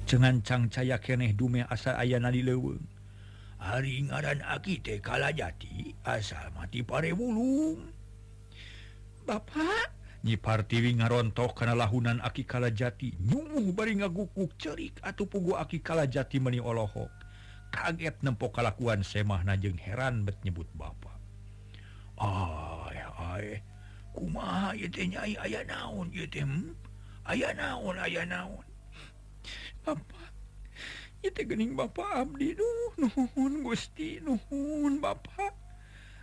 Cengan cangcaya keneh dume asa ayana di leuweung. Ari ngaran aki teh Kalajati asal mati Parewulung. Bapak Nyi Partiwi ngarontok kana lahunan Aki Kalajati nyumuh bari ngagukuk cerik atuh pugu Aki Kalajati meuni olohok. Kaget nempo kalakuan semahna jeung heran bet nyebut bapa. Ay ay kumaha ieu teh Nyai aya naon ieu teh? Aya naon aya naon? Bapak ieu teh geuning bapa abdi duh nuhun Gusti nuhun bapa.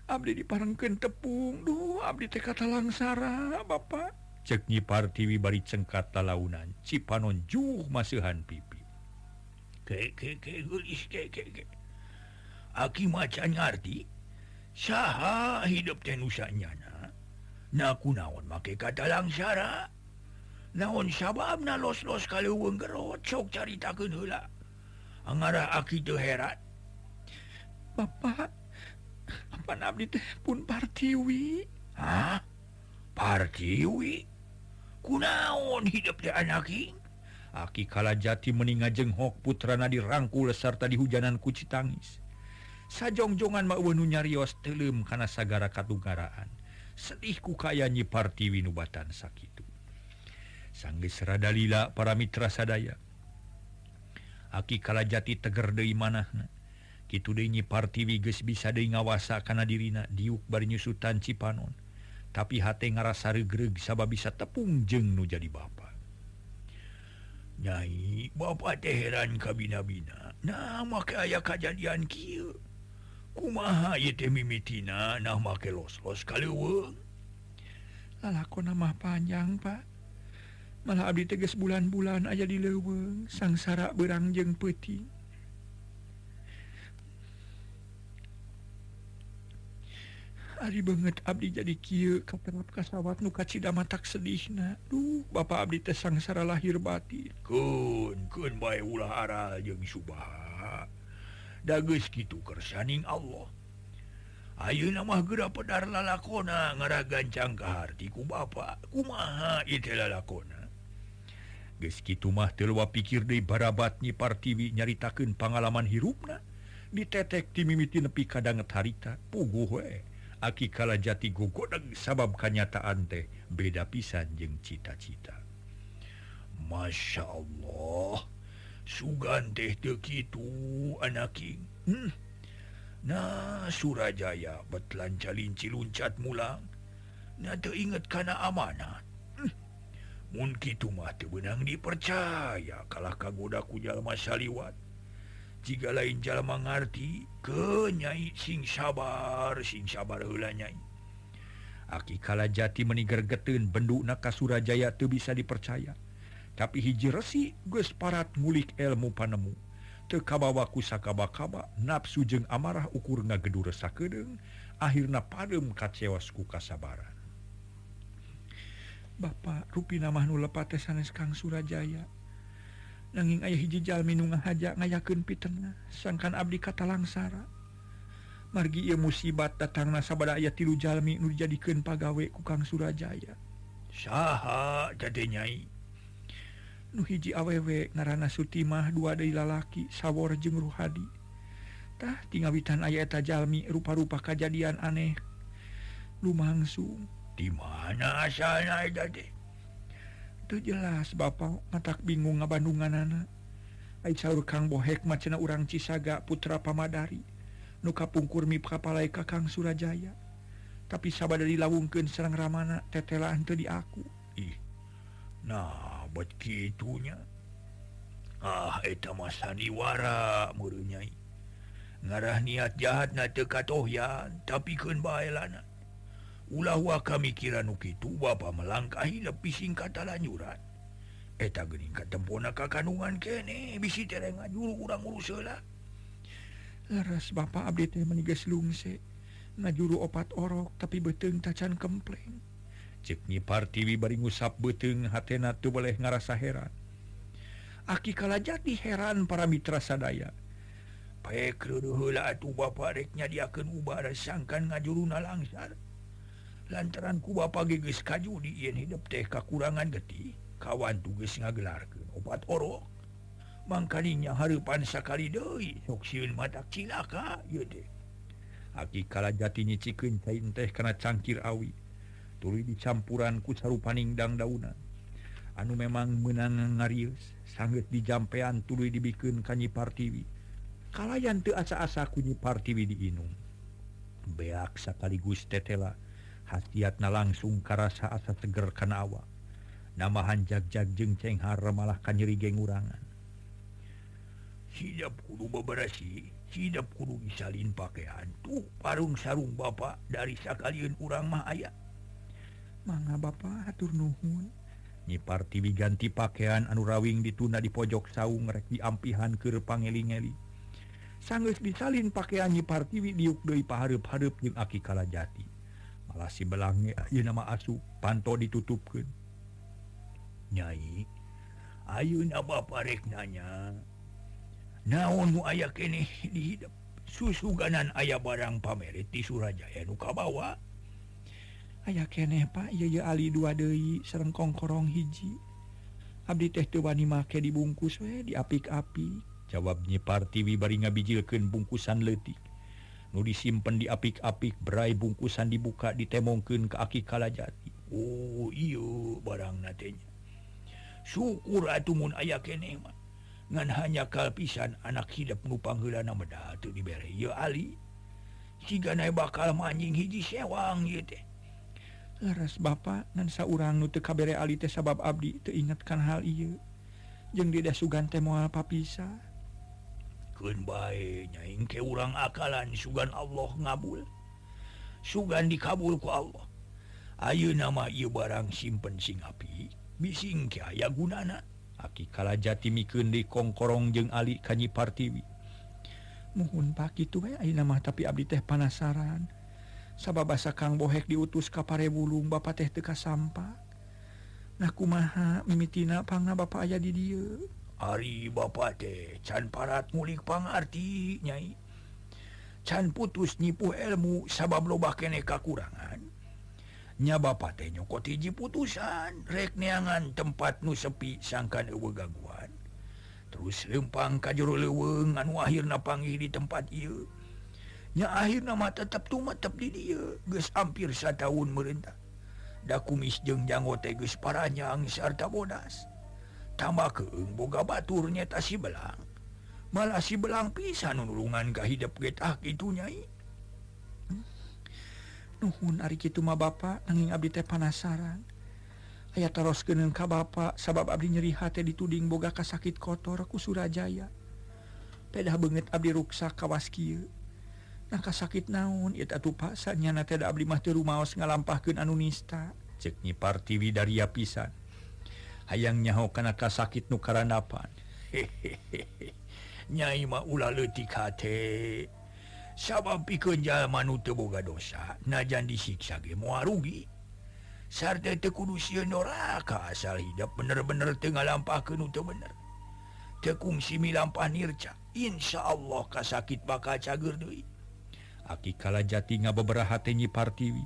Abdi diparengkeun tepung duh abdi teh katalangsara bapa. Cek Nyi Partiwi bari cengkat lalaunan cipanon juh maseuhan pipi. Ke ke ke geulis ke ke ke. Aki macan ngarti saha hidup teh nu sanyana. Na kunaon make katalangsara? Naon sababna los-los ka leuweung gerot sok caritakeun heula. Angara aki teu heran. Bapak apan abdi teh pun Partiwi? Hah? Partiwi? Kunaon hidup teh anaki? Aki Kalajati meni ngajenghok putrana dirangkul sarta dihujanan ku citangis. Sajongjongan mah eueuh nu nyarios teuleum kana sagara katunggaraan. Sedih ku kaya Nyi Partiwi nu batan sakitu. Sanggeus rada lila para mitra sadaya. Aki Kalajati teger deui manahna. Kitu deui Nyi Partiwi geus bisa deui ngawasa kana dirina diuk bari nyusutan cipanon. Tapi hate ngarasa regreg sabab bisa tepung jeung nu jadi bapa. Nyai, bapa teh heran kabina-bina. Nah make aya kajadian kieu. Kumaha ieu teh mimitina nah make los-los ka leuweung. Lalakona mah panjang, Pak. Malah abdi teh geus bulan-bulan aya di leuweung, sangsara beurang jeung peuting. Ari beungeut abdi jadi kieu katerap kasawat nu kacida matak sedihna. Duh, bapa abdi teh sangsara lahir batin. Keun, keun bae ulah aral jeung subaha. Da geus kitu kersaning Allah. Ayeuna mah geura pedar lalakona ngaragancang ka harti ku bapa. Kumaha ieu teh lalakona? Geus kitu mah teu loba pikir deui barabat Nyi Partiwi nyaritakeun pangalaman hirupna. Ditetek ti mimiti nepi ka danget harita, puguh we. Aki Kalajati gogodeg sabab kanyataan teh beda pisan jeung cita-cita. Masya Allah, sugan teh teu kitu anaking. Nah Surajaya bet lancalinci luncat mulang. Nah teu inget kana amanat. Mun kitu mah teu beunang dipercaya kalah kagoda ku jalma saliwat. Jika lain jalma ngarti ke nyai sing sabar heula nyai. Aki Kalajati meni gergeteun benduna ka Surajaya teu bisa dipercaya. Tapi hiji resi geus parat ngulik ilmu panemu. Teu kabawa ku sakaba-kaba nafsu jeung amarah ukur ngagedur sakedeung akhirna padem kacewas ku kasabaran. Bapak rupina mah nu lepat teh sanes Kang Surajaya. Nanging aya hiji jalmi nu ngahaja ngayakeun pitenah sangkan abdi katalangsara. Margi ieu musibat datangna sabada aya 3 jalmi nu dijadikeun pagawe ku Kang Surajaya. Saha teh Nyai? Nu hiji awewe ngaranna Sutimah, dua deui lalaki Sawor jeung Ruhadi. Tah tingawitan aya eta jalmi rupa-rupa kajadian aneh lumangsung. Di mana asalna eta teh? Teu jelas bapa, matak bingung ngabandunganana. Ai saur Kang Bohek mah cenah urang Cisaga putra Pamadari nu kapungkur mipkapalai ka Kang Surajaya. Tapi sabada dilawungkeun sareng ramana tetelaan teu diaku. Ih. Nah, bet kitunya. Ah, eta mah sandiwara meureun Nyai. Ngarah niat jahatna teu katohyan, tapi keun bae lana. Ulah waka mikiran nu kitu bapa melangkahi lebih singkat talanyuran. Eta geuning katempona ka kandungan keneh bisi tereng ngajuru urang urus heula. Leres bapa abdi teh meni geus lungse. Ngajuru 4 orok tapi beuteung tacan kempleng. Cek Nyi Partiwi bari ngusap beuteung hatena teu boleh ngarasa heran. Aki Kalajati heran para mitra sadaya. Paek reueuh heula atuh bapa rek nyadiakeun ubara sangkan ngajuruna langsar. Lantaran ku bapa ge geus kajudi yen hidup teh kakurangan getih, kawan tuh geus ngagelarkeun 4 orok. Mangkaninya hareupan sakali deui sok sieun matak cilaka ieu teh. Aki Kalajati nyicikeun cai teh kana cangkir awi. Tuluy dicampuran ku sarupaning dangdaunan. Anu memang meunang ngarieus, sanggeus dijampean tuluy dibikeun ka Nyi Partiwi. Kalayan teu asa-asa ku Nyi Partiwi diinum. Beak sakaligus tetela, hasiatna langsung karasa asa seger kana awak. Nambahan jag-jag jeung cenghar malah kanyeri gengurangan. Hidap kudu beberasi, hidap kudu disalin pakaian. Tuh parung sarung bapak dari sakalieun urang mah aya. Mangga bapak hatur nuhun. Nyi Partiwi ganti pakaian anu rawing ditunda di pojok saung rek diampihan keur pangeling-eling. Sanggeus disalin pakaian Nyi Partiwi diuk deui pahareup-hareup jeung Aki Kalajati. Malah si belang ge ayeuna mah asup, panto ditutupkeun. Nyai, ayeuna bapak rek nanya. Naon nu aya keneh di hidep? Susuganan aya barang pamere ti Surajaya nu kabawa. Aya keneh Pak, ieu ye ali dua deui sareng kongkorong hiji. Abdi teh teu wani make dibungkus we diapik-apik. Jawab Nyi Partiwi bari ngabijilkeun bungkusan leutik. Nu disimpen diapik-apik, berai bungkusan dibuka ditemongkeun ka Aki Kalajati. Oh ieu barangna teh nya. Syukur atuh mun aya keneh mah. Ngan hanya kalpisan anak hidep nu pangheulana medal teu dibere ieu ali. Sigana bakal manjing hiji sewang ieu teh. Leres bapak ngan saurang nu teu kabere ali teh sabab abdi teu inget kan hal ieu. Jeung di sugan teh moal papisah. Keun bae nyaing ke urang akalan sugan Allah ngabul. Sugan dikabul ku Allah. Ayeuna mah ieu barang simpen sing apik, bising ke aya gunana. Aki Kalajati mikeun deui kongkorong jeung ali ka Nyi Partiwi. Muhun Pak kitu we ayeuna mah tapi abdi teh panasaran. Sabab asa Kang Bohek diutus ka Parewulung bapak teh teu kasampak. Nah kumaha mimitina pangna bapak aya di dieu? Ari bapak teh can parat ngulik pangarti nyai. Can putus nyipuh ilmu sabab loba keneh kakurangan. Nya bapak teh nyokot hiji putusan rek neangan tempat nu sepi sangkan eueuh gangguan. Terus lempang ka jero leuweung anu akhirna panggih di tempat ieu. Nya akhirna mah tetep tumetep di dieu geus hampir sataun meureuntah. Da kumis jeung janggot teh geus paranyang sarta bodas. Tambah keung boga batur nyeta si belang. Malah si belang pisan nu nulungan ka hidep ge tah kitu nyai. Nuhun ari kitu mah bapak nanging abdi teh panasaran. Aya taroskeun ka bapak sabab abdi nyeri hate dituding boga kasakit kotor ku Surajaya. Pedah beungeut abdi ruksak kawas kieu. Nah kasakit naon ieu atuh Pak sanyana teh da abdi mah teu rumaos ngalampahkeun anu nista. Ceuk Nyi Partiwi daria pisan. Hayang nyaho kana kasakit nu karandapan. Hehehe. Nyai mah ulah leutik hate. Sabab pikeun jalma nu teu boga dosa najan disiksa ge moal rugi. Sarta teu kudu sieun doraka asal hidep bener-bener teu ngalampahkeun nu teu bener. Teu kungsi milampah nirca, insyaallah kasakit bakal cager deui. Aki Kalajati ngababaraha teh Nyi Partiwi.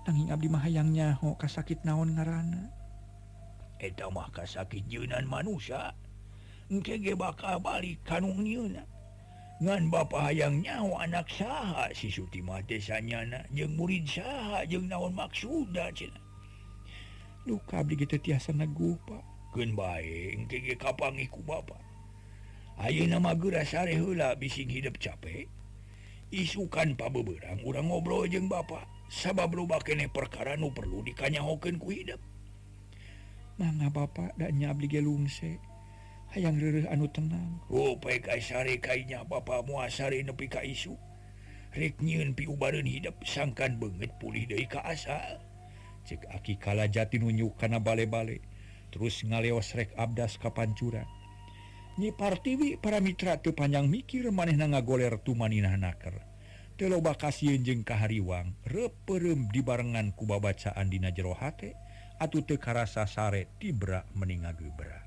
Nanging abdi mah hayang nyaho kasakit naon ngaranna. Eta mah kasakit jeunan manusia. Engke ge bakal balik ka nu nyieunna. Ngan bapa hayang nyaho anak saha si Suti mah teh sanyana jeung murid saha jeung naon maksudna cenah. Duka abdi ge teu tiasa neguh Pak. Keun bae engke ge kapanggih ku bapa. Ayeuna mah geura sare heula bising hidep capek. Isukan pabeberang urang ngobrol jeung bapa sabab loba keneh perkara nu perlu dikanyahokeun ku hidep. Mangga bapa da nya abdi ge lungse. Hayang reureuh anu tenang. Oh, pae sare kainya bapa moal sare nepi ka isu. Rek nyieun piubareun hidep sangkan beungeut pulih deui ka asal. Cek Aki Kalajati nunjuk kana bale-bale, terus ngaleos rek abdas ka pancuran. Nyi Partiwi para mitra teu panjang mikir manehna ngagoler tumaninah naker. Teu loba kasieun jeung kahariwang, reupeurem dibarengan ku babacaan dina jero hate atuh teu karasa sare tibra meni ngagebra.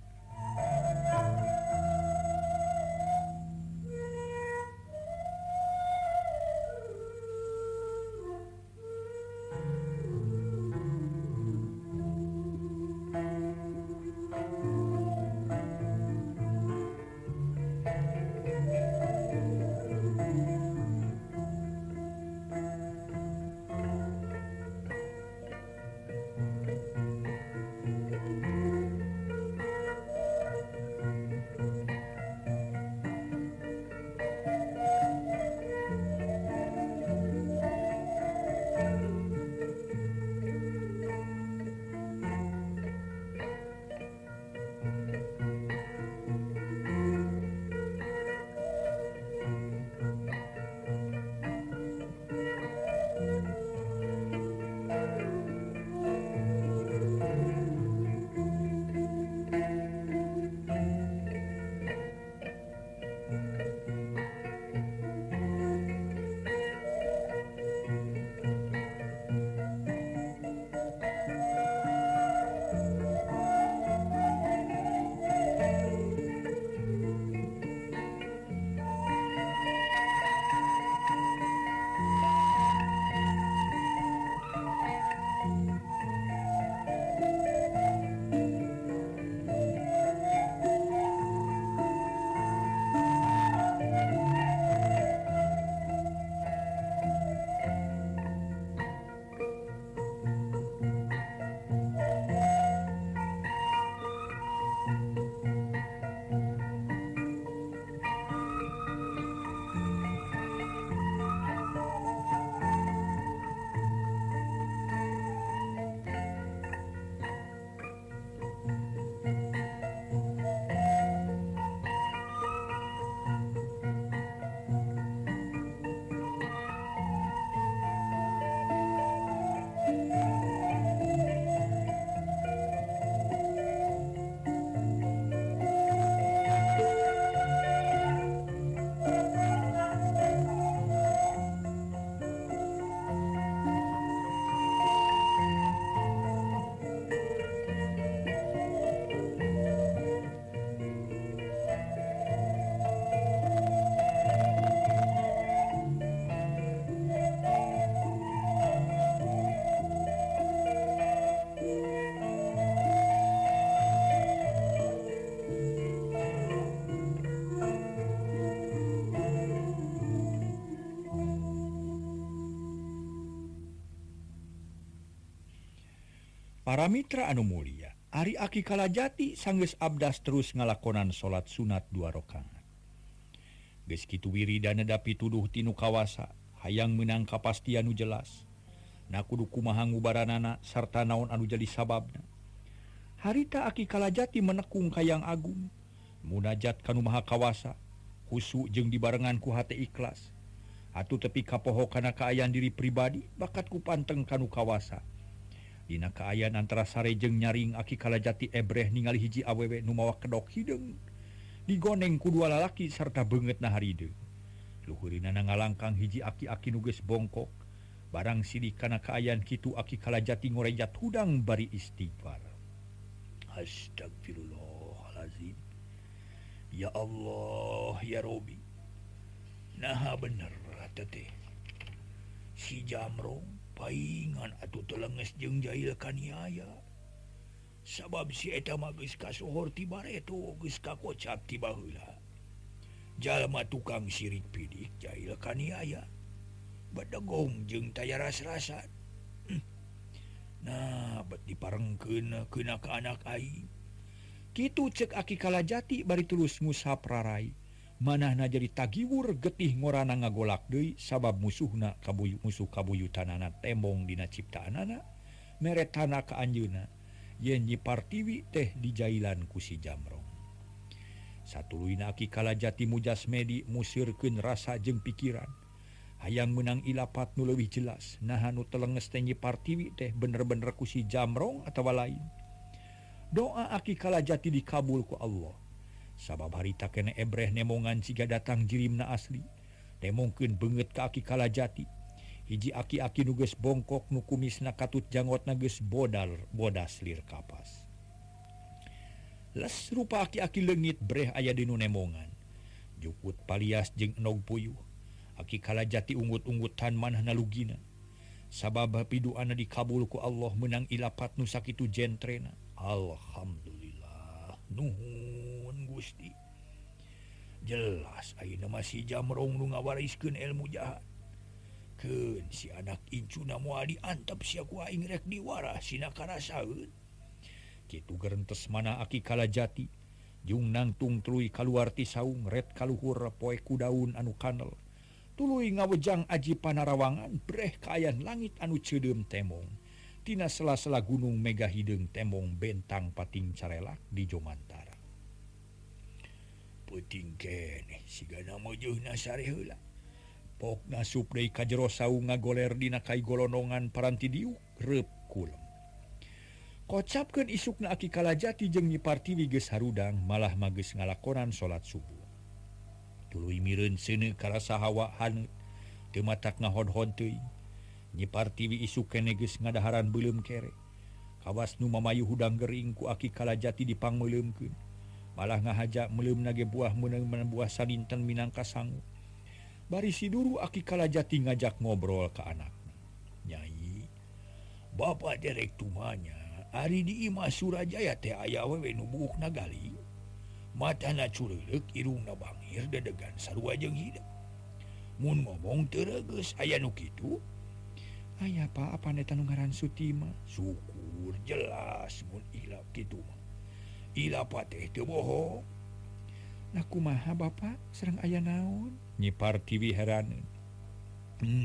Para mitra anu mulia, ari Aki Kalajati sanggeus abdas terus ngalakonan salat sunat 2 rakaat. Geus kitu wiridana da pituduh tinu kawasa, hayang meunang kapastian nu jelas. Na kudu kumaha ngubaranana sarta naon anu jadi sababna. Harita Aki Kalajati menekung ka Yang Agung, munajat ka Nu Maha Kawasa, khusu jeung dibarengan ku hate ikhlas. Atuh tepi kapoho kana kaayaan diri pribadi, bakat ku panteng ka nu kawasa. Dina kaayaan antara sare jeung nyaring Aki Kalajati ebreh ningali hiji awewe nu mawa kedok hideung. Digoneng ku dua lalaki sarta beungeutna harideung. Luhurinana ngalangkang hiji aki-aki nu geus bongkok. Barang sidik kana kaayaan kitu Aki Kalajati ngorejat hudang bari istighfar. Astagfirullahalazim. Ya Allah, ya Robi. Naha bener teh. Si Jamrong paingan atuh telenges jeung jahil kaniaya. Sabab si eta mah geus kasohor ti bareto, geus kakocap ti baheula. Jalma tukang sirik pidik jahil kaniaya. Bedegong jeung taya ras-rasan. Nah, bet diparengkeun keuna ka anak aing. Kitu cek Aki Kalajati bari tulus ngusap rarai. Manahna jadi tagiwur getih ngorana ngagolak deui sabab musuhna kabuyu musuh kabuyutanana tembong dina ciptaanana meretana ka anjeunna yen Nyi Partiwi teh dijailan ku si Jamrong. Satuluyna Aki Kalajati mujasmedi musirkeun rasa jeung pikiran. Hayang meunang ilapat nu leuwih jelas naha nu telenges teh Nyi Partiwi teh bener-bener ku si Jamrong atawa lain. Doa Aki Kalajati dikabul ku Allah. Sabab harita kene ebreh nemongan siga datang jirimna asli. Nemongkeun beungeut ka Aki Kalajati. Hiji aki-aki nu geus bongkok nu kumisna katut janggotna geus bodal bodas lir kapas. Les rupa aki-aki leungit breh aya dinu nemongan. Jukut palias jeung enog puyuh. Aki Kalajati unggut-unggutan manahna lugina. Sabab piduana dikabul ku Allah meunang ilapat nu sakitu jentrena. Alhamdulillah. Nuhun Gusti. Jelas ayeuna mah si Jamrong nu ngawariskeun ilmu jahat. Keun si anak incuna moal diantep sia ku aing rek diwarah sina karasaeun. Kitu gerentes mana Aki Kalajati jung nangtung tuluy kaluar ti saung ret kaluhur poe ku daun anu kanel. Tuluy ngawejang aji panarawangan breh kaayan langit anu ceudeum temong. Tina sela-sela gunung mega hideung tembong bentang pating carelak di Jomantara. Peuting keneh sigana meujeuna sare heula. Pokna sup deui ka jero saung ngagoler dina kai golonongan paranti diuk reup kulem. Kocapkeun isukna Aki Kalajati jeung Nyi Partiwi geus harudang malah mah geus ngalakonan salat subuh. Tuluy mireun seuneu karasa hawa haneut teu matak ngahon-hon teuing. Nyi Partiwi isuk kene geus ngadaharan beuleum kere. Kawas nu mamayu hudang gering ku Aki Kalajati dipangmeuleumkeun. Malah ngahaja meuleumna ge buah meunang buah saninten minangka sangu. Bari siduru Aki Kalajati ngajak ngobrol ka anakna. Nyai, bapa derek tumanya ari di imah Surajaya teh aya awewe nu buukna galing. Matana cureuleuh, irungna bangir, dedegan sarua jeung hideung. Mun ngomong teu reugeus aya nu kitu. Aya Pak, apa eta nu ngaran Sutima? Syukur jelas mun ilap kitu mah. Ilapa teh teu bohong. Nah kumaha Bapak, sareng aya naon? Nyi Partiwi heraneun.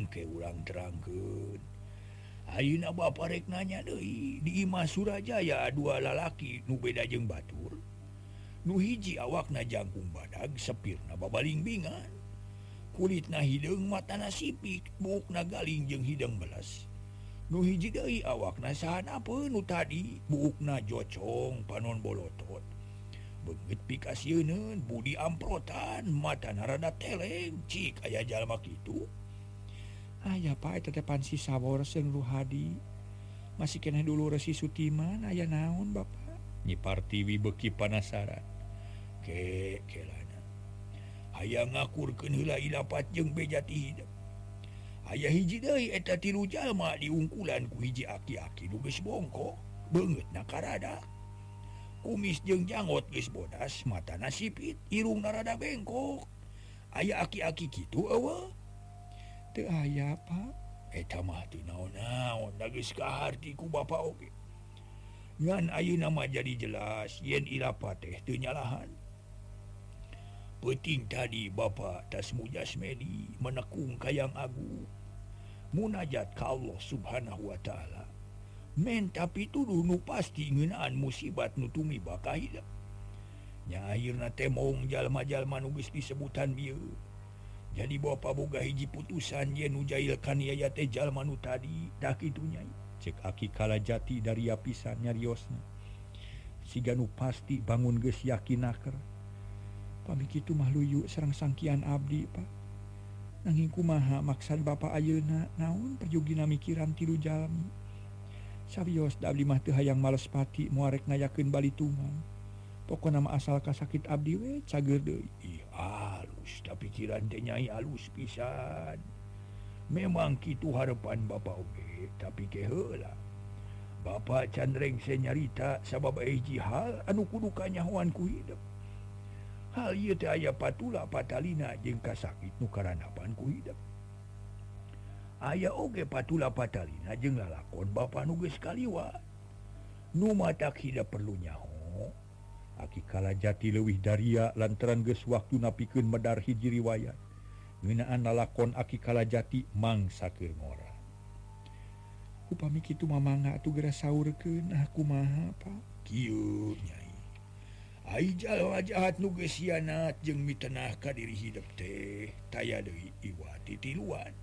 Ke urang terangkeun. Ayeuna Bapak rek nanya deui, di imah Surajaya dua lalaki nu beda jeung batur. Nu hiji awakna jangkung badag, sepirna babalingbingan. Kulitna hideung, matana sipik, buukna galing jeung hideung belas. Nu hiji deui awakna sahanapeun nu tadi, buukna jocong panon bolotot. Beungeut pikasieuneun, budi amprotan, matana rada teleng, cik aya jalma kitu. Aya Pak, eta teh pan si Sawor seung Ruhadi. Masih keneh dulu resi Sutiman, aya naon Bapak? Nyi Partiwi beuki panasaran. Ke kelana. Hayang ngakurkeun heula ilapat jeung beja ti hideung. Aya hiji deui eta tilu jalma diungkulan ku hiji aki-aki nu geus bongkok, beungeutna karada. Kumis jeung janggot geus bodas, matana sipit, irungna rada bengkok. Aya aki-aki kitu eueuh? Teu aya, Pak. Eta mah teu naon-naon, da geus kaharti ku bapa oge. Ngan ayeuna mah jadi jelas yen Irapa teh teu nyalahan. Peuting tadi Bapak tas mujasmedi menekung kayang agung. Munajat ka Allah Subhanahu wa taala. Menta pituduh nu pasti ngeunaan musibat nu tumiba ka hidep. Nya akhirna teh maung jalma-jalma nu geus disebutan bieu. Jadi Bapak boga hiji putusan yen nu jail kaniaya teh jalma nu tadi, tah kitu Nyai. Cek Aki Kalajati dari pisan nyariosna. Siga nu pasti bangun geus yakin naker. Pami kitu mah luyu sareng sangkian abdi, Pak. Nanging kumaha maksad Bapak ayeuna naon perjogina mikiran tilu jalmi. Sawios da abdi mah teu hayang males pati moal rek ngayakeun balitungan. Pokona mah asal kasakit abdi we cager deui. Ih, alus da pikiran teh Nyai alus pisan. Memang kitu harepan Bapak oge, tapi ke heula. Bapak can rengse nyarita sabab hiji hal anu kudu kanyahoan ku hidep. Hal ieu teh aya patula patalina jeung kasakit nu karanapan ku hidep. Aya oge patula patalina jeung lalakon Bapa nu geus kaliwat. Nu matak hidep perlu nyaho. Aki Kalajati leuwih daria lantaran geus waktu napikeun medar hiji riwayat. Ngeunaan lalakon Aki Kalajati mangsa keur ngora. Upami kitu mamangga atuh geura saurkeun, ah kumaha, Pak? Kieu Nyai. Ai jalma jahat nu geus hianat jeung mitenah ka diri hidep teh taya deui iwati tiluan.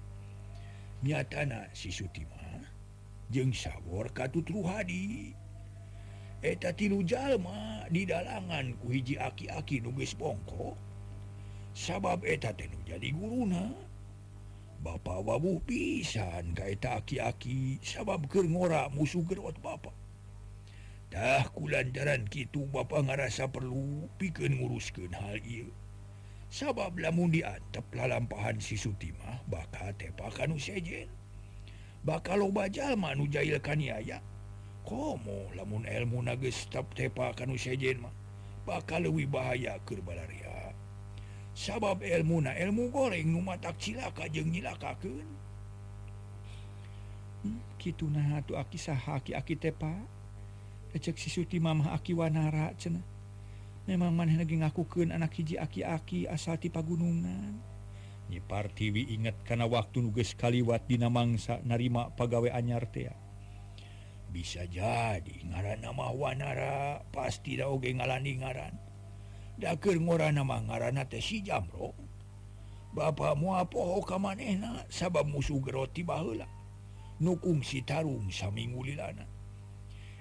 Nyatana si Sutima jeung Sawor katut Ruhadi. Eta tilu jalma didalangan ku hiji aki-aki nu geus bongkok. Sabab eta teh nu jadi guruna. Bapa wawuh pisan ka eta aki-aki sabab keur ngora musuh gerot bapa. Tah kulantaran kitu bapa ngarasa perlu pikeun nguruskeun hal ieu. Sabab lamun diantep lalampahan si Sutimah bakal tepa ka nu sejen. Bakal loba jalma nu jail kaniaya. Komo lamun elmuna geus tepa ka nu sejen mah bakal leuwih bahaya keur balaria. Sabab elmuna elmu goreng nu matak cilaka jeung nyilakakeun. Kitu naha atuh aki saha aki-aki teh, Pak? Cek si Sutimah mah Aki Wanara cenah. Memang manehna ge ngakukeun anak hiji aki-aki asal ti pagunungan. Nyi Partiwi inget kana waktu nu geus kaliwat dina mangsa narima pagawe anyar teh. Bisa jadi ngaranna mah Wanara, pasti da oge ngalandi ngaran. Da keur ngorana mah ngaranna teh si Jamro. Bapa moal poho ka manehna sabab musuh gerot ti baheula. Nu kungsi tarung saminggu lilana.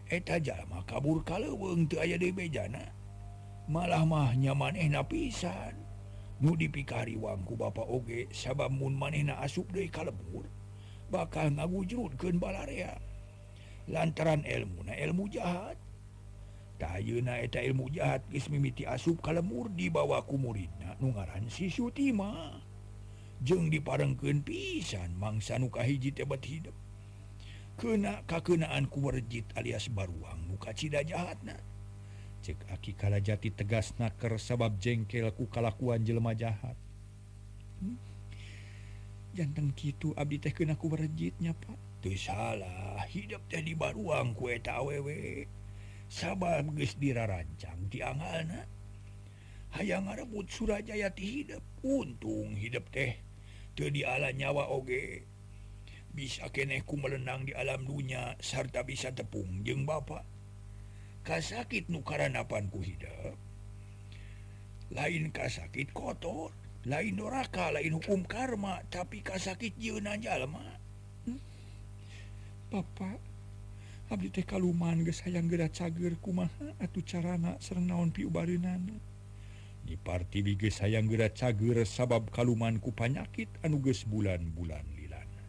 Eta jalma kabur ka leuweung teu aya deui bejana. Malah mah nya manehna pisan. Nu dipikariwang ku bapa oge sabab mun manehna asup deui ka lembur bakal ngagujrudkeun balarea. Lantaran elmuna ilmu jahat. Tah ayeuna eta ilmu jahat geus mimiti asup ka lembur dibawa ku muridna nu ngaran si Sutimah. Jeung diparengkeun pisan mangsa nu kahiji teh bet hidep. Keuna kakeunaan ku werjit alias baruang nu kacida jahatna. Cek Aki Kalajati tegas naker sabab jengkel ku kalakuan jelema jahat. Janten kitu abdi teh keuna ku werjitnya, Pak. Teu salah, hidep teh dibaruang ku eta awewe. Sabab geus dirarancang ti anggalna. Hayang ngarebut Surajaya ti hidep. Untung hidep teh teu diala nyawa oge. Bisa keneh ku melenang di alam dunya sarta bisa tepung jeung bapa. Kasakit nu karanapan ku hidep. Lain kasakit kotor, lain doraka, lain hukum karma, tapi kasakit jieuna jalma. Bapak, abdi teh kaluman geus hayang geura cager kumaha atuh carana sareng naon piubareunana. Nyi Partiwi geus hayang geura cager sabab kaluman ku panyakit anu geus bulan-bulan lilana.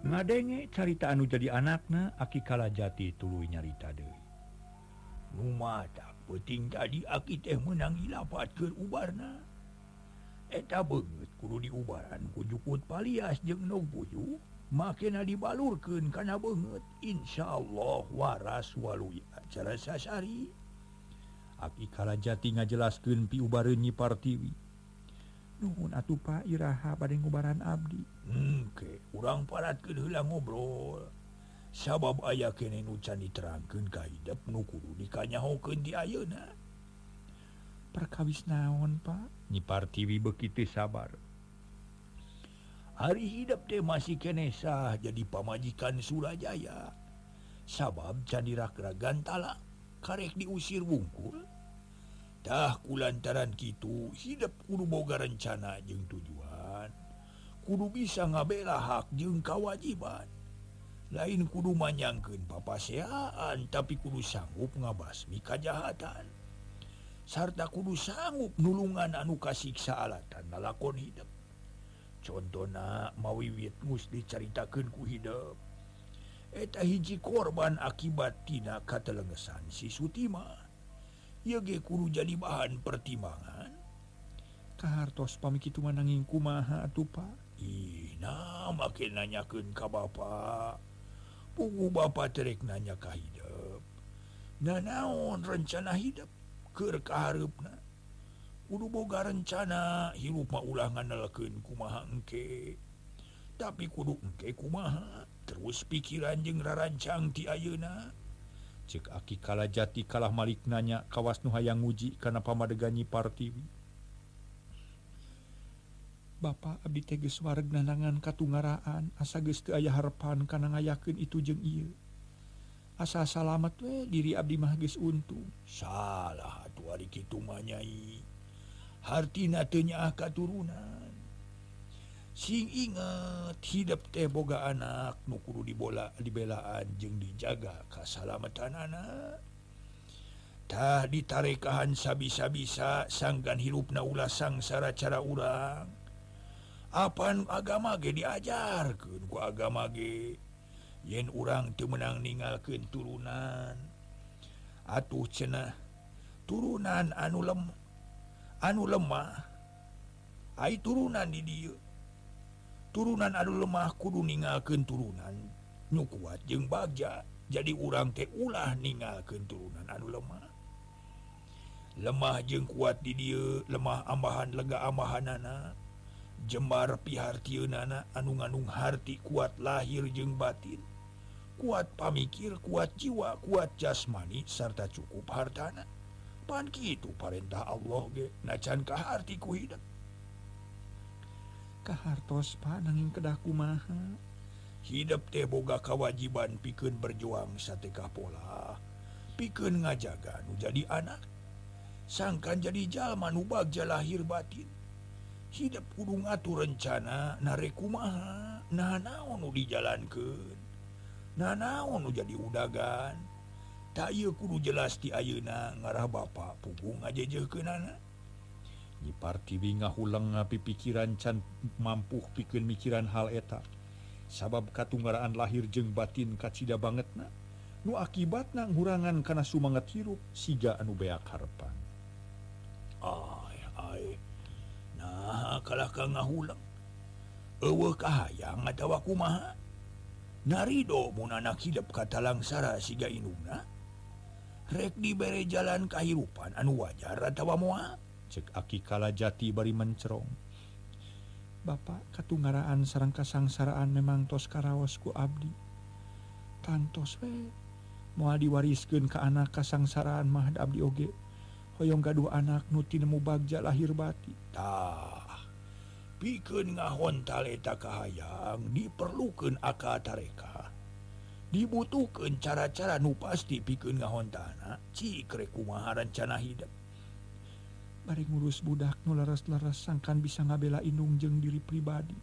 Ngadenge carita anu jadi anakna Aki Kalajati tuluy nyarita deui. Nu matak peuting tadi aki teh meunang ilapat keur ubarna. Eta beungeut kudu diubaran ku jukut palias jeung endog puyuh, makena dibalurkeun kana beungeut, insyaallah waras waluya acara sasari. Aki Kalajati ngajelaskeun piubareun Nyi Partiwi. Nuhun atuh Pak, iraha bade ngubaran abdi. Engke urang paratkeun heula ngobrol. Sabab aya keneh nu can diterangkeun ka hidep nu kudu dikanyahokeun di ayeuna. Perkawis naon, Pak? Nyi Partiwi beuki teu sabar. Ari hidep teh masih keneh sah jadi pamajikan Surajaya. Sabab can dirakragan talak, karek diusir wungkul. Tah kulantaran kitu hidep kudu boga rencana jeung tujuan. Kudu bisa ngabela hak jeung kawajiban. Lain kudu manyangkeun papaseaan tapi kudu sanggup ngabasmi kajahatan. Sarta kudu sanggup nulungan anu kasiksa alatan lalakon hidep. Contona mawiwit geus dicaritakeun ku hidep. Eta hiji korban akibat tina katelengesan si Sutima. Ieu ge kudu jadi bahan pertimbangan. Kahartos pami kitu mah nanging kumaha atuh Pak? Ih, nah make nanyakeun ka bapa. Puguh bapa terek nanya ka hidep. Nanaon rencana hidep keur kahareupna? Kudu boga rencana hirup mah ulah ngandelkeun kumaha engke. Tapi kudu engke kumaha? Terus pikiran jeung rarancang ti ayeuna. Cek Aki Kalajati kalah malik nanya kawas nu hayang nguji kana pamadegan Nyi Partiwi. Bapa abdi teh geus wareg nanangan katungaraan asa geus teu aya harepan kana ngayakeun itu jeung ieu. Asa salamet we diri abdi mah geus untung. Salah atuh ari kitu mah Nyai. Hartina teu nyaah katurunan. Sing inget hidep teh boga anak nu kudu dibola dibelaan jeung dijaga kasalamatanana. Tah ditarekahan sabisa-bisa sanggan hirupna ulah sangsara cara urang. Apan agama ge diajarkeun ku agama ge yen urang teu meunang ninggalkeun turunan. Atuh cenah turunan anu lemah ai turunan di dieu. Turunan anu lemah kudu ninggalkeun turunan nu kuat jeung bagja. Jadi urang teh ulah ninggalkeun turunan anu lemah. Lemah jeung kuat di dieu, lemah ambahan lega ambahanana. Jembar pihartieunana anu ngandung harti kuat lahir jeung batin. Kuat pamikir, kuat jiwa, kuat jasmani sarta cukup hartana. Pan kitu parentah Allah ge nacan kaharti ku hidep. Kahartos Pak nanging kedah kumaha? Hidep teh boga kawajiban pikeun berjuang satekah pola, pikeun ngajaga nu jadi anak, sangkan jadi jalma nu bagja lahir batin. Hidep kudu ngatur rencana narek kumaha, nah naon nu dijalankeun, nah naon nu jadi udagan. Tak ieu kudu jelas ti ayeuna ngarah bapa puguh ngajejehkeunana. Nyi Partiwi ngahuleng ngapipikiran can mampuh pikeun mikiran hal eta. Sabab katunggaraan lahir jeung batin kacida bangetna, nu akibatna ngurangan kana sumanget hirup siga anu beak harepan. Ai ai. Nah kalah ka ngahuleng. Eueuh kahayang atawa kumaha? Narido mun anak hidep katalangsara siga indungna? Rek dibere jalan kahirupan anu wajar atawa moal? Cek Aki Kalajati bari mencerong. Bapak katungaraan sareng kasangsaraan memang tos karaos ku abdi. Tantos we moal diwariskeun ka anak kasangsaraan mah abdi oge. Hoyong gaduh anak nu tinemu bagja lahir batin. Tah, pikeun ngahontal eta kahayang diperlukeun akal tareka. Dibutuhkeun cara-cara nu pasti pikeun ngahontalna, cik rek kumaha rencana hidep. Bari ngurus budak nu leres-leres sangkan bisa ngabela indung jeung diri pribadi.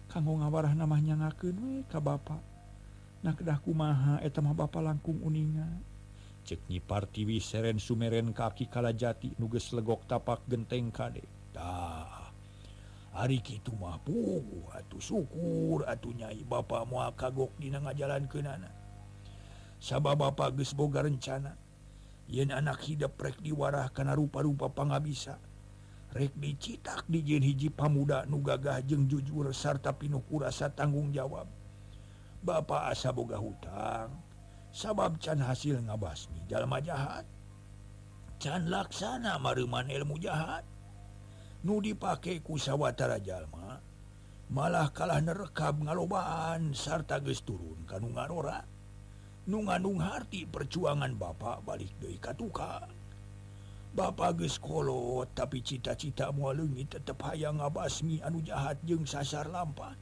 Kanggo ngawarah mah nyangakeun we ka bapa. Nah kedah kumaha eta mah bapa langkung uninga. Cek Nyi Partiwi seren sumeren ka Aki Kalajati nu geus legok tapak genteng kade. Tah, Ari kitu mah puguh atuh syukur atuh Nyai bapa moal kagok dina ngajalankeunana. Sabab bapa geus boga rencana yen anak hidep rek diwarah kana rupa-rupa pangabisa. Rek dicitak dijieun hiji pamuda nu gagah jeung jujur sarta pinuh ku rasa tanggung jawab. Bapa asa boga hutang sabab can hasil ngabasmi jalma jahat. Can laksana mareuman ilmu jahat nu dipake ku sawatara jalma malah kalah nerekab ngalobaan sarta geus turun ka nu ngarora. Nu ngandung harti perjuangan bapa balik deui ka tukang. Bapa geus kolot tapi cita-cita moal leungit tetep hayang ngabasmi anu jahat jeung sasar lampah.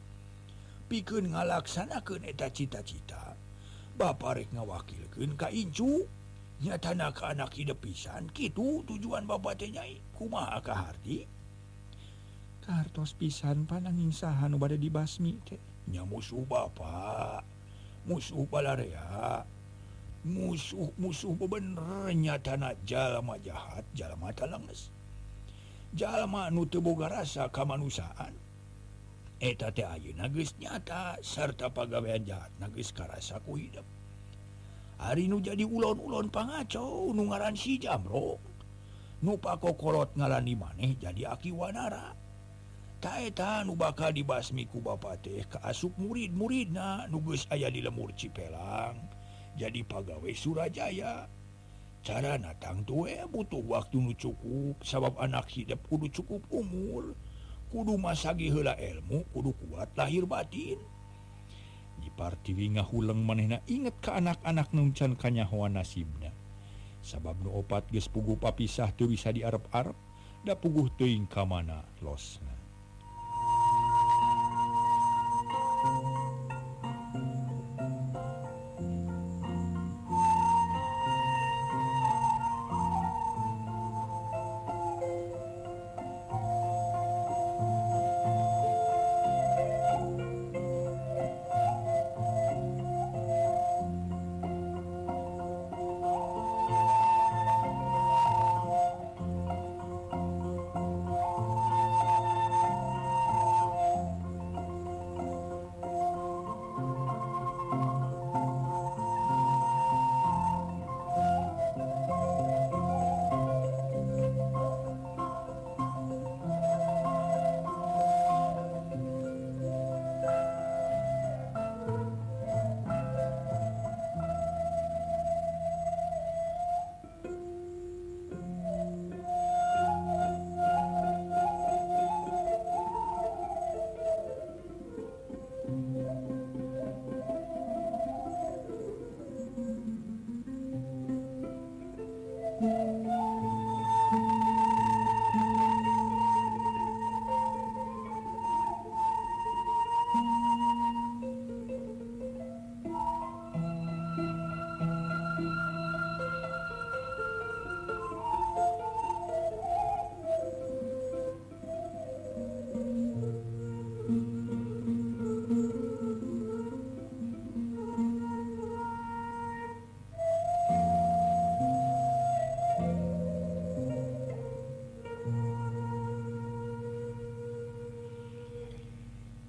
Pikeun ngalaksanakeun eta cita-cita, bapa rek ngawakilkeun ka incu. Nyatana ka anak hidup pisan kitu tujuan bapa teh Nyai. Kumaha kaharti? Kahartos pisan pananging saha nu bade dibasmi teh? Nya musuh bapa, musuh balarea. Musuh-musuh bener nyatana jalma jahat, jalma talenges. Jalma nu teu boga rasa kamanusiaan. Eta teh ayeuna geus nyata sarta pagawean jahatna geus karasa ku hidep. Ari nu jadi ulon-ulon pangacau nu ngaran si Jamro. Nu pakokolot ngalani maneh jadi aki wanara. Ta eta nu bakal dibasmi ku bapa teh kaasup murid-muridna nu geus aya di lemur Cipelang. Jadi pagawe Surajaya. Cara natang tue butuh waktu nu cukup sabab anak hidup kudu cukup umur, kudu masagi heula ilmu, kudu kuat lahir batin. Nyi Partiwi ngahuleng manehna inget ka anak-anak nu can kanyahoan nasibna. Sabab nu opat geus puguh papisah teu bisa diarep-arep, da puguh teuing ka mana losna.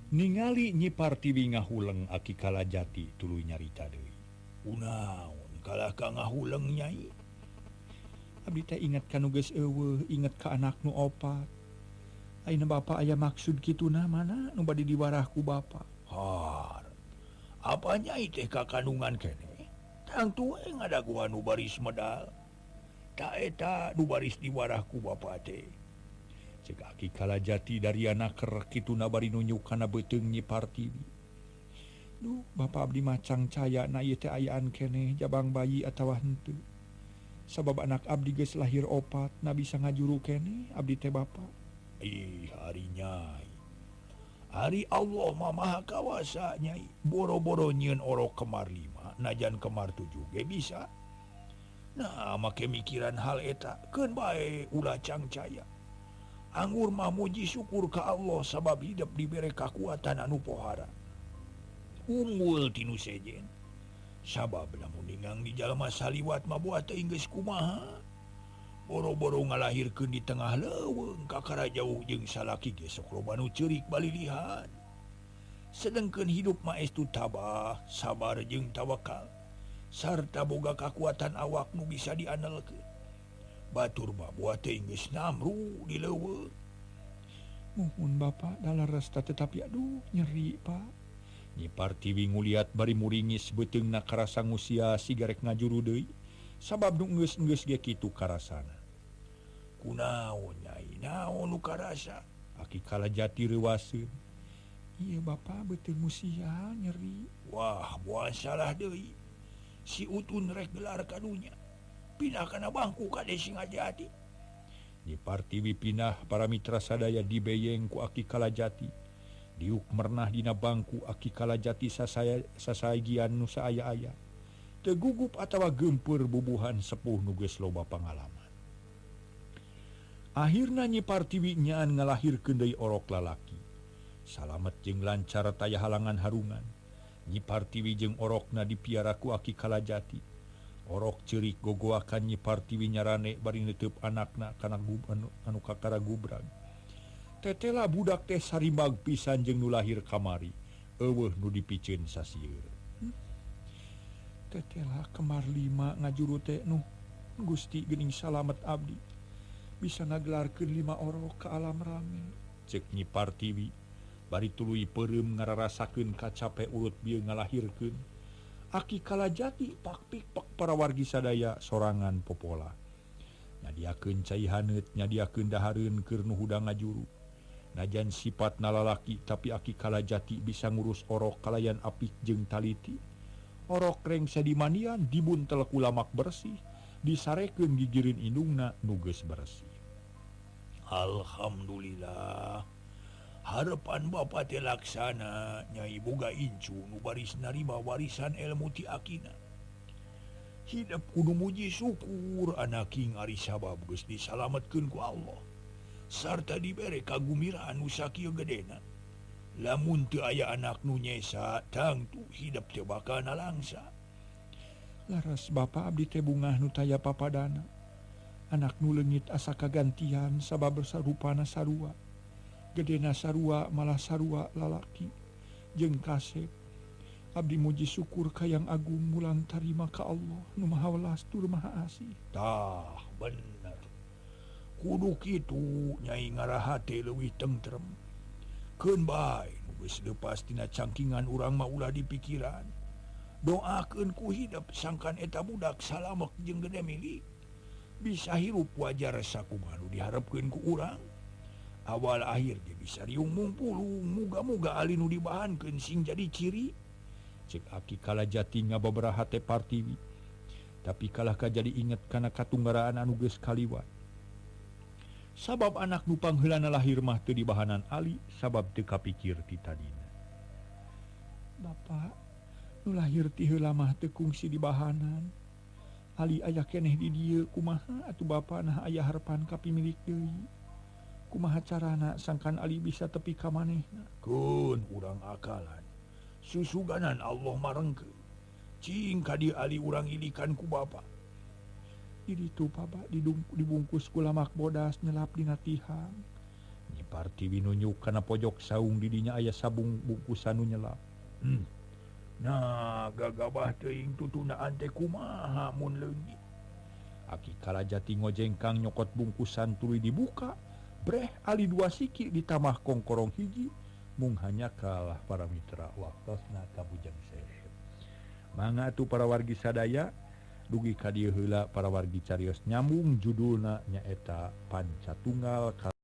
Ningali Nyi Partiwi ngahuleng aki Kalajati tuluy nyarita deui. Kunaon kalah ka ngahuleng Nyai? Abdi teh inget ka nu geus eueuh, inget ka anak nu opat. Ayeuna bapa aya maksud kituna mana nu bade diwarah ku bapa? Har. Apa Nyai teh ka kandungan keneh? Tangtu we ngadaguan nu baris medal. Ta eta nu baris diwarah ku bapa teh. Cek aki Kalajati dariana kerek kituna bari nunjuk kana beuteung Nyi Partiwi. Duh, bapa abdi macang caya na ieu teh ayaan keneh jabang bayi atawa henteu. Sabab anak abdi geus lahir opat, na bisa ngajuru keneh abdi teh bapa. Ih, ari Nyai. Ari Allah mah maha kawasa Nyai. Boro-boro nyieun orok kemar 5, najan kemar 7 ge bisa. Nah, make mikiran hal eta, keun bae ulah cangcaya. Anggur mah muji syukur ka Allah sabab hidup dibere kakuatan anu pohara. Unggul tinu sejen. Sabab lamun ningang di jalma saliwat mah buat teh geus kumaha. Boro-boro ngalahirkeun di tengah leuweung kakara jauh jeung salaki ge sok loba nu ceurik balilihan. Sedengkeun hidup mah estu tabah, sabar jeung tawakal sarta boga kakuatan awak nu bisa diandalkeun. Batur mah buah teh geus namru di leuweung. Muhun Bapak dalam resta tetapi aduh nyeri Pak. Nyi Partiwi nguliat bari muringis beuteungna karasa ngusia sigarek ngajuru deui sabab nu geus-geus ge kitu karasana. Kunaon Nyai, naon nu karasa? Aki Kalajati reuwaseun. Ieu Bapak beuteung ngusia nyeri. Wah, moal salah deui. Si Utun rek gelar kadunya. Pindah kana bangku kade Singajati. Nyi Partiwi pindah para mitra sadaya dibeyeng ku Aki Kalajati. Diuk mernah dina bangku Aki Kalajati sasagian nu saaya-aya. Teu gugup atawa geumpeur bubuhan sepuh nu geus loba pangalaman. Akhirna Nyi Partiwi nyaan ngalahirkeun deui orok lalaki. Salamet jeung lancar taya halangan harungan. Nyi Partiwi jeung orokna dipiara ku Aki Kalajati. Orok ceurik gogoakan Nyi Partiwi nyarane bari neuteub anakna kana anu kakara gubrag. Tetela budak teh sarimag pisan jeung nu lahir kamari. Eueuh nu dipiceun sasieur. Tetela kemar lima ngajuru teh nuh Gusti geuning salamet abdi. Bisa ngagelarkeun 5 orok ka alam rame. Ceuk Nyi Partiwi bari tuluy peureum ngararasakeun kacape urut bieu ngalahirkeun. Aki Kalajati pak-pik-pak para wargi sadaya sorangan popola. Nyadiakeun cai haneut, nyadiakeun dahareun keur nu hudang ngajuru. Najan sipatna lalaki tapi Aki Kalajati bisa ngurus orok kalayan apik jeung taliti. Orok rengse dimanian dibuntel ku lamak bersih, disarekeun gigireun indungna nu geus bersih. Alhamdulillah. Harapan Bapak teh laksana, Nyai boga incu nu baris narima warisan ilmu ti akina. Hidup kudu muji syukur anak king ari sabab geus disalametkeun ku Allah. Sarta dibere kagumiraan nu sakieu gedena. Lamun teu aya anak nu nyesa, tangtu hidup teu bakal nalangsa. Laras Bapak abdi teh bungah nu taya papadana. Anak nu leungit asa kagantian sabab sarupana sarua. Gedena sarua malah sarua lalaki jeung kasep. Abdi muji syukur ka Yang Agung mulang tarima ka Allah nu Maha Welas tur Maha Asih. Tah bener. Kudu kitu Nyai ngarahate leuwih tentrem. Keun bae nu geus leupas tina cangkingan urang mah ulah dipikiran. Doakeun ku hidep sangkan eta budak salamek jeung gede milik. Bisa hirup wajar sakumaha nu diharepkeun ku urang. Awal akhir ge bisa riung mungpulung, muga-muga ali nu dibahankeun sing jadi ciri. Cek Aki Kalajati ngababaraha teh Partiwi. Tapi kalah ka jadi inget kana katunggaraan anu geus kaliwat. Sabab anak nu pangheulana lahir mah teu dibahanan ali sabab teu kapikir ti tadina. Bapak nu lahir ti heula mah teu kungsi dibahanan. Ali aya keneh di dieu kumaha atuh bapa nah aya harepan ka pimilik deui. Kumaha carana sangkan Ali bisa tepi ka manehna. Keun urang akalan. Susuganan Allah marengkeun. Cing ka dieu Ali urang ilikan ku bapa. Di ditu bapa dibungkus ku lamak bodas nyelap dina tihang. Nyi Partiwi nunjuk kana pojok saung di dinya aya sabung bungkusan nu nyelap. Nah, gagabah teuing tutundaan teh kumaha mun leungit. Aki Kalajati ngojengkang nyokot bungkusan tuluy dibuka. Breh ali 2 siki ditamah kongkorong hiji mung hanya kalah para mitra waktosna ka Bujang Serep. Mangga atuh para wargi sadaya dugi ka dieu heula para wargi carios nyambung judulna nyaeta Pancatunggal.